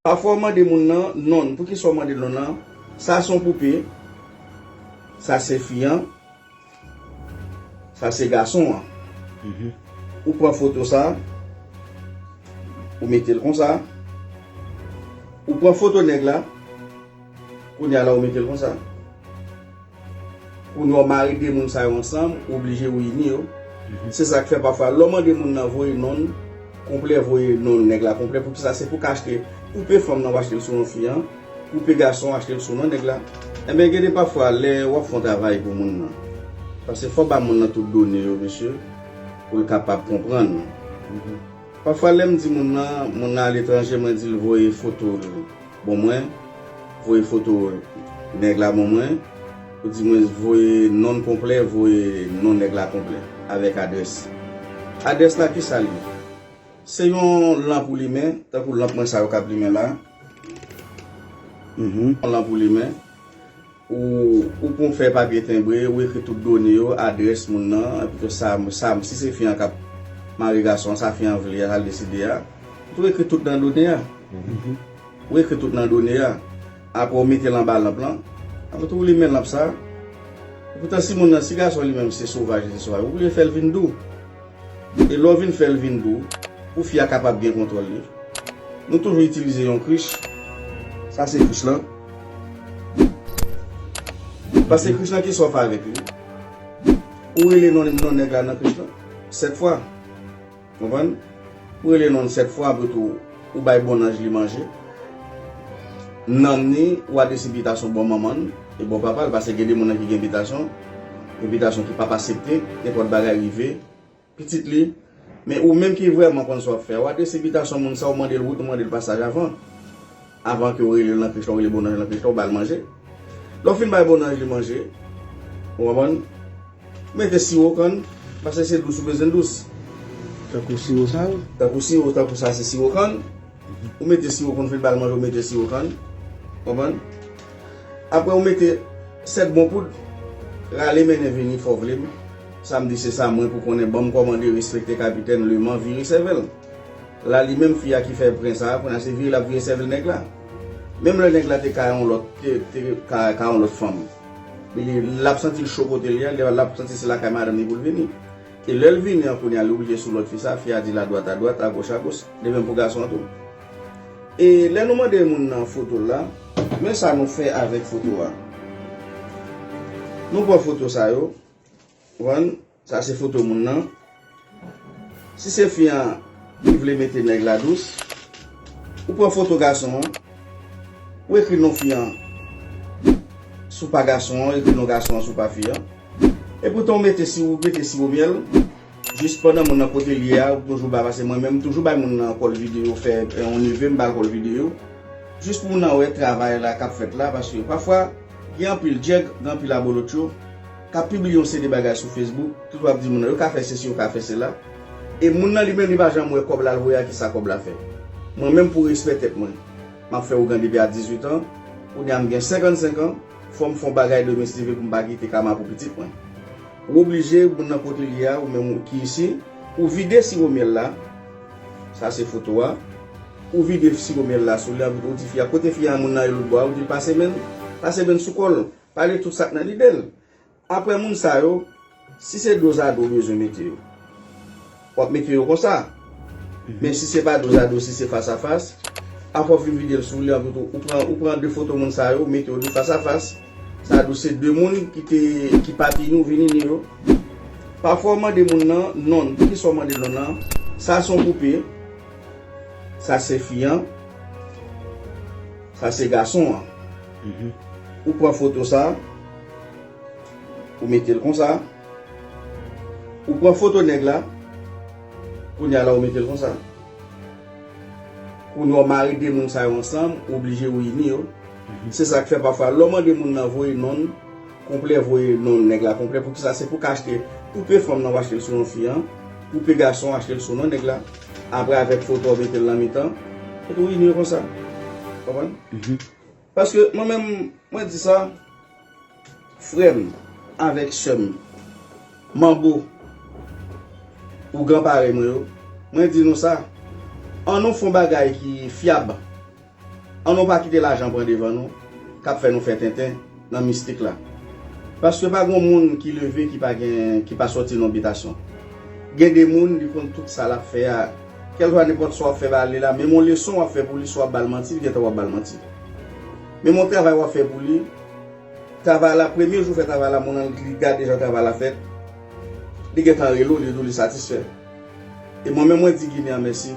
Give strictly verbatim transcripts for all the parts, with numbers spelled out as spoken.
Pafwa w mande moun nan non l. Poukisa w mande l non l lan? Sa se yon poupe. Sa se fi an. Sa se gason an. Ou pran foto sa, ou mete l konsa. Ou pran foto nèg la, kounye a la ou mete l konsa. Kounye a w mare de moun sa yo ansanm, ou oblije reyini yo. Se sa k fè pafwa lè w mande moun nan voye non l konplè, voye non nèg la konplè. Poukisa? Se pou ka achte poupe fanm nan, w achte l sou non fi an, poupe gason, w achte l sou non nèg la. Enben, gen de pafwa, lè w ap fè yon travay pou moun nan, paske fò w ba moun nan tout done yo, mesye, pou l kapab konprann. Pafwa, lè m di moun nan, moun nan aletranje, mwen di l voye foto l bon mwen, voye foto nèg la bon mwen, ou di mwen voye non l konplè, voye non nèg la konplè, avèk adrès. Adrès la, ki sa l ye? Se yon lanp ou limen, tankou lanp mwen sa yo k ap limen la. Mhm. Yon lanp ou limen. Ou, ou pou fè papye tenbre, ou ekri tout done yo, adrès moun nan, epi tou sa, sa, si se fi an k ap mare gason an, sa fi an vle a, sa l deside a. Ou tou ekri tout nan done a. Mhm. Ou ekri tout nan done a. Apre, ou mete l anba lanp lan. Apre tou, ou limen lanp sa. Epoutan, si moun nan, si gason li menm se sovaj, li se sovaj, ou vle fè l vin dou. E lè w vin fè l vin dou, pou fi a kapab gen kontwòl li, nou toujou itilize yon krich. Sa se krich lan. Paske krich lan, ki sa w fè avèk li? Ou rele non, non nèg la nan krich lan. Sèt fwa. Konprann? Ou rele non l sèt fwa, apre tou, ou bay bon nanj li manje. Nanm ni, ou adrese envitasyon bò manman l e bò papa l, paske gen de moun nan ki gen envitasyon, envitasyon ki p ap aksepte, nenpòt bagay rive, pitit li. Men ou menm ki vrèman konn sa w ap fè, ou adrese envitasyon moun sa, ou mande l wout, ou mande l pasaj avan. Avan ke w rele l nan krich la, ou rele bon nanj lan nan krich la, ou ba l manje. Lè w fin bay bon nanj li manje, ou konprann? Ou mete siwo kann, paske se dous ou bezwen dous. Tankou siwo sa yo? Tankou siwo, tankou sa se siwo kann. Ou mete siwo, konn fin ba l manje, ou mete siwo kann. Konprann? Apre ou mete sèt bon poud, rale mennen vini, fò w vle m. Sa m di se sa mwen pou konnen, ban m kòmande, respekte kapitèn, leman, vire sèvèl. La li menm fi a ki fè pwen sa a, kounye a se vire l ap vire sèvèl nèg la. Menm lè nèg la te ka yon lòt, te, te ka, ka yon lòt fanm. Li, l ap santi l cho kote li a, l ap santi se lakay madanm li pou l vini. E lè l vini an kounye a, li oblije sou lòt fi sa, fi a di l adwat adwat, agoch agoch, de menm pou gason an tou. E lè nou mande moun nan foto l la, men sa nou fè avèk foto a. Nou pran foto sa yo, konprann? Sa se foto moun nan. Si se fi an ki vle mete nèg la dous, ou pran foto gason an, ou ekri non fi an sou pa gason an, ou ekri non gason an sou pa fi an. Epoutan ou mete si, ou mete siwo myèl, jis pandan moun nan kote l ye a, ou toujou ba, paske mwen menm m toujou bay moun nan kòl videyo, fè, eh, yon neve m ba l kòl videyo. Jis pou moun nan wè travay la k ap fèt la, paske pafwa, gen anpil djèg, gen anpil abolotcho k ap pibliye yon seri de bagay sou Facebook, tout w ap di moun nan, yo ka fè sesi, yo ka fè sela. E moun nan li menm, li pa janm wè kòb la, l voye a, kisa kòb la fè. Mwen menm, pou respè tèt mwen, m ap fè ougan depi a dizuit an, kounye a m gen senkannsenk an, fò m fè yon bagay domestive pou m pa kite kama pou pitit mwen. Ou oblije, moun nan kote li a, ou menm ki isi, ou vide siwo myèl la, sa se foto a, ou vide siwo myèl la sou li, ou di fi a, kote fi a, moun nan ye lòt bò a, ou di l pase men l, pase men l sou kò l, pale tout sa k nan lide l. Apre moun sa yo, si se dozado ou bezwen mete yo, w ap mete yo konsa. Men si se pa dozado, si se fasafas, apre w fin vide l sou li an, ou pran, ou pran de foto moun sa yo, ou mete yo de fasafas. Sa di w se de moun ki te, ki pati ni ou vini ni yo. Pafwa w mande moun nan non l. Poukisa w mande l non l lan? Sa se yon poupe. Sa se fi an. Sa se gason an. Ou pran foto sa, ou mete l konsa. Ou pran foto nèg la, kounye a la ou mete l konsa. Kounye a w mare de moun sa yo ansanm, ou oblije reyini yo. Se sa k fè pafwa lè w mande moun nan voye non l konplè, voye non nèg la konplè. Poukisa? Se pou w ka achte poupe fanm nan, w achte l sou non fi an, poupe gason, w achte l sou non nèg la. Apre avèk foto w mete l nan mitan, epi w reyini yo konsa. Konprann? Paske mwen menm, mwen di sa, frè m avèk sè m, manbo, ougan parèy mwen yo, mwen di nou sa, ann nou fè yon bagay ki fyab. An nou pa kite lajan pran devan nou, k ap fè nou fè tenten nan mistik la. Paske pa gen moun ki leve ki pa gen, ki pa sòti nan bitasyon. Gen de moun, li konn tout sa l ap fè a. Kèlkeswa nenpòt sa w ap fè ba li la, menm yon leson w ap fè pou li, si w ap ba l manti, li gentan w ap ba l manti. Menm yon travay w ap fè pou li, travay la, premye jou w fè travay la, moun nan li gade jan travay la fèt, li gentan rele w, li di w li satisfè. E mwen menm, mwen di Ginen an mèsi.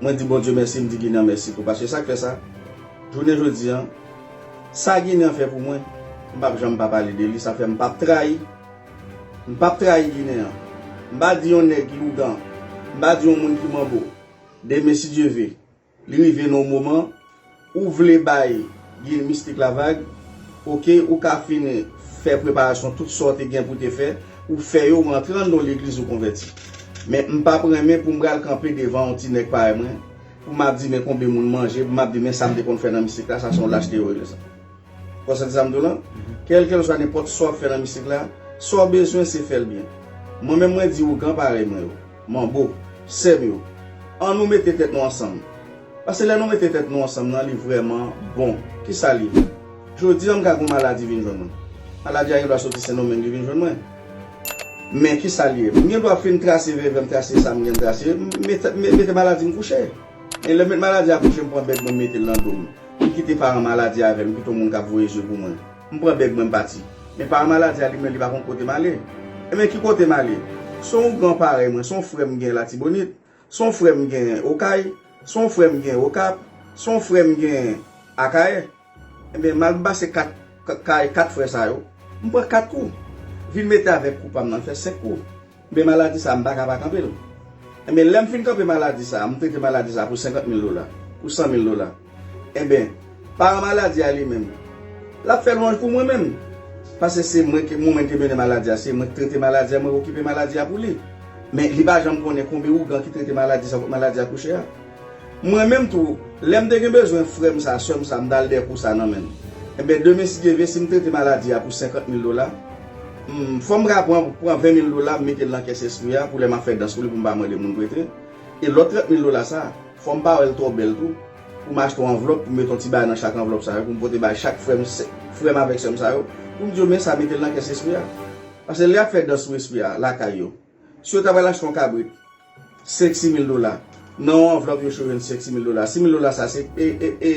Mwen di Bondye mèsi, m di Ginen an mèsi tou. Paske sa k fè sa, jounen jodi an, sa Ginen an fè pou mwen, m p ap janm pa pale de li. Sa fè m p ap trayi. M p ap trayi Ginen an. M pa di yon nèg ki ougan, m pa di yon moun ki manbo. Demen, si Dye ve, li rive nan yon moman, ou vle bay Ginen mistik la vag, oke, ou ka fin fè preparasyon tout sa w te gen pou te fè, ou fè yo, ou antre anndan yon legliz, ou konvèti. Men m p ap renmen pou m pral kanpe devan yon ti nèg parèy mwen, pou m ap di men konbyen moun manje, pou m ap di men sa m te konn fè nan mistik la, sa se yon lachte yo rele sa. Ou konprann sa m di w lan? Kèlkeswa nenpòt sa w ap fè nan mistik la, sa w bezwen se fè l byen. Mwen menm mwen di ougan parèy mwen yo, manbo, sè m yo, ann nou mete tèt nou ansanm. Paske lè nou mete tèt nou ansanm nan, li vrèman bon. Kisa l ye? Jodi an, m ka gen yon maladi vin jwenn mwen. Maladi a gen dwa soti Sendomeng, li vin jwenn mwen. Men kisa l ye? M gen dwa fin trase vèvè m, trase sa m gen trase, m mete, m mete maladi m kouche. E lè m met maladi a kouche, m pran bèg mwen, m mete l nan do m. M kite paran maladi a avè l, m kite yon moun k ap voye zye pou mwen. M pran bèg mwen, m pati. Men paran maladi a li menm, li pa konn kote m ale. Ebyen, ki kote m ale? Se yon ougan parèy mwen, se yon frè m gen Latibonit. Se yon frè m gen Okay, se yon frè m gen Okap, se yon frè m gen Akayè. Ebyen, m al pase kat, ka-, kay kat frè sa yo. M pran kat kou. Vin mete avèk kou pa m nan, fè senk kou. Ebyen, maladi sa, m pa ka pa kanpe l. Ebyen, lè m fin kanpe maladi sa, m trete maladi sa pou senkant mil dola, pou san mil dola. Enben, paran maladi a li menm, l ap fè lwanj pou mwen menm. Paske se mwen ki, mwen menm ki mennen maladi a, se mwen ki trete maladi a, mwen ki okipe maladi a pou li. Men li pa janm konnen konbyen ougan ki trete maladi sa kot maladi a kouche a. Mwen menm tou, lè m te gen bezwen frè m sa, sè m sa, m t al dèyè kou sa nan men l. Enben, demen, si Dye vle, si m trete maladi a pou senkant mil dola, m, fò m ka pran, pran ven mil dola, m mete l nan kès espri a, pou lè m ap fè dans pou li, pou m pa mande moun prete. E lòt trant mil dola sa, fò m pa wè l twò bèl tou, pou m achte yon anvlòp, pou m mete yon ti bagay nan chak anvlòp sa yo, pou m pote bay chak frè m, sè, frè m avèk sè m sa yo, pou m di yo, men sa, mete l nan kès espri a. Paske lè y ap fè dans sou espri a, lakay yo, si yo ta pral achte yon kabrit, senk, sis mil dola, nan yon anvlòp, yo cho jwenn senk, sis mil dola. Sis mil dola sa, se, e, e, e,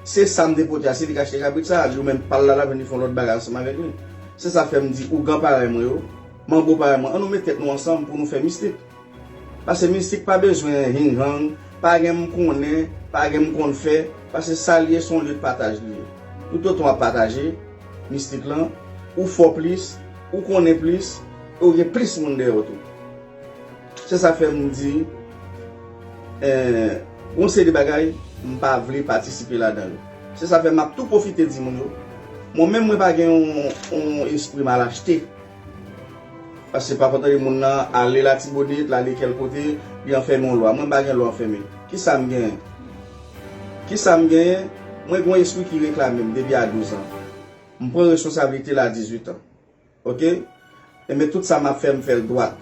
se sa m te pote a, se li k achte kabrit sa, li menm pa l la, l ap jwenn li fè yon lòt bagay ansanm avèk li. Se sa fè m di, ougan parèy mwen yo, manbo parèy mwen, ann nou met tèt nou ansanm pou nou fè mistik. Paske mistik pa bezwen hinghang, pa gen m konnen, pa gen m konn fè, paske sa l ye, se yon lye de pataj li ye. Toutotan w ap pataje mistik lan, ou fò plis, ou konnen plis, e ou gen plis moun dèyè w tou. Se sa fè m di, eh, yon seri de bagay, m pa vle patisipe ladan yo. Se sa fè m ap tou pwofite di moun yo, mwen menm mwen pa gen yon, yon espri mal achte. Paske pafwa w tande moun nan ale Latibonit, l ale kèl kote, li anfème yon lwa. Mwen m pa gen lwa anfème. Kisa m genyen? Kisa m genyen? Mwen gen yon espri ki reklame m depi a douz an. M pran responsablite l a dizuit an. Oke? Enben, tout sa m ap fè, m fè l dwat.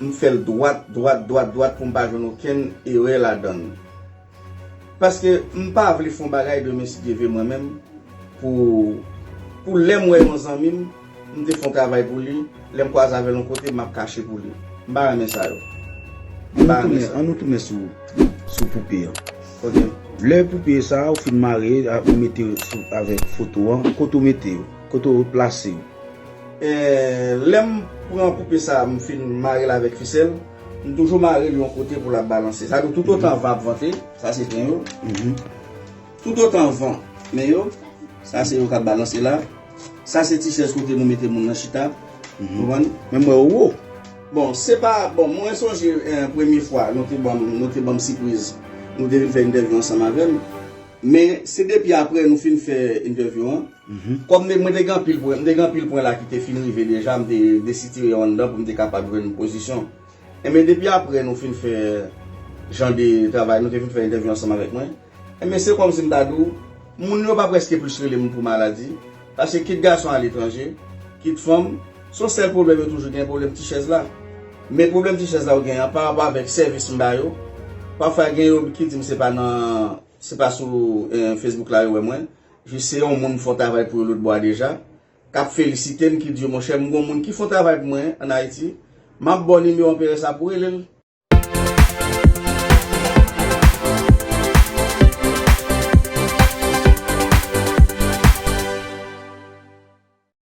M fè l dwat, dwat, dwat, dwat pou m pa jwenn okenn erè ladan l. Paske m pa vle fè yon bagay demen, si Dye vle, mwen menm, pou, pou lè m wè yon zanmi m, m te fè yon travay pou li, lè m kwaze avè l yon kote, m ap kache pou li. M pa renmen sa yo. M pa renmen sa. Ann nou tounen sou, sou poupe an. Oke. Lè poupe sa, ou fin mare, a, ou mete sou, avèk foto an, kote ou mete yo? Kote ou plase yo? Eh, lè m pran poupe sa, m fin mare l avèk fisèl, m toujou mare l yon kote pou l ap balanse. Sa vle di toutotan van ap vante, sa se pen yo. Toutotan van, men yo, sa se yo k ap balanse la. Sa se ti chèz kote nou mete moun nan chita. Konprann? Men m wè yo wo. Bon, se pa, bon, mwen sonje, eh, premye fwa, nou te ban m, nou te ban m sipriz. Nou te vin fè entèvyou ansanm avè m. Men se depi apre nou fin fè entèvyou an. Kòm mwen te gen anpil pwen, m te gen anpil pwen la ki te fin rive deja, m te desitire yo anndan pou m te kapab jwenn pozisyon. Enben, depi apre nou fin fè jan de travay, nou te fin fè entèvyou ansanm avèk mwen. Enben, se kòmsi m ta di w, moun yo pa prèske plis rele m pou maladi, paske kit gason aletranje, kit fanm, se yon sèl pwoblèm yo toujou gen, pwoblèm ti chèz la. Men pwoblèm ti chèz la yo gen an, pa rapò avèk sèvis m ba yo, Pafwa gen yo ki di m se pa nan, se pa sou eh, Facebook la yo wè mwen. Jis se yon moun m fè yon travay pou yo lòt bò a deja. K ap felisite m, ki di yo, monchè, m gon moun ki fè yon travay pou mwen ann Ayiti. M ap ba w nimewo anperè sa pou w rele l.